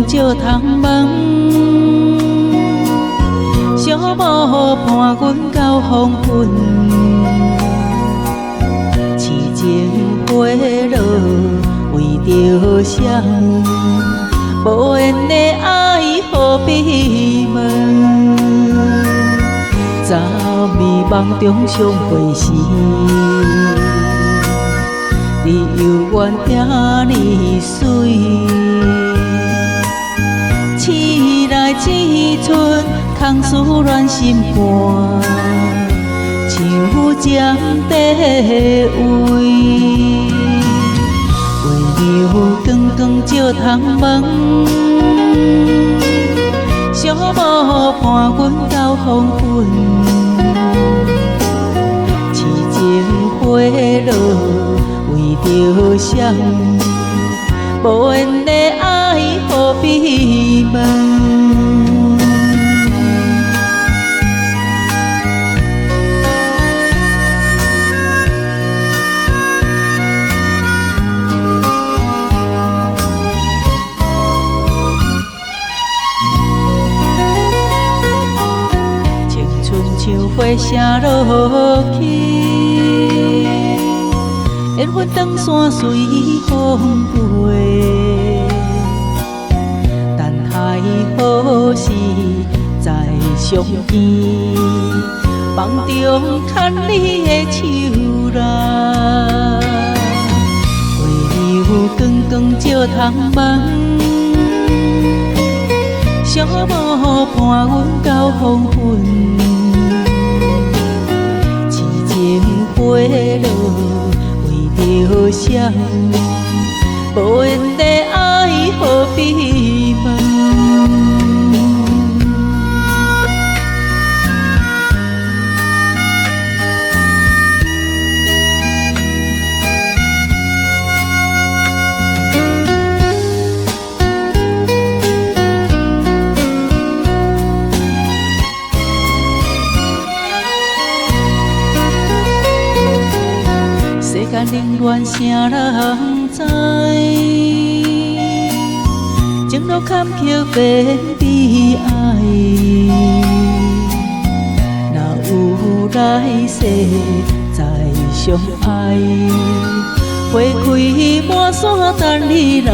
照通问，寂寞伴阮到黄昏，痴情花落为著谁？无缘的爱何必问？昨暝梦中相会时，你犹原遐尔媠。痴来一寸，空思乱心肝，像针在位。月娘光光照通问，寂寞伴阮到黄昏，痴情花落为著谁？无缘的爱何必问？青春像花谢落去，缘分断线随风飞，等待何时再相见？梦中牵你的手啦，月娘光光照通问，寂寞伴阮到黄昏，痴情花落为著谁？无缘的爱何必问？世间冷暖谁人知？情路坎坷变悲哀。若有来世再相爱，花开满山等你来。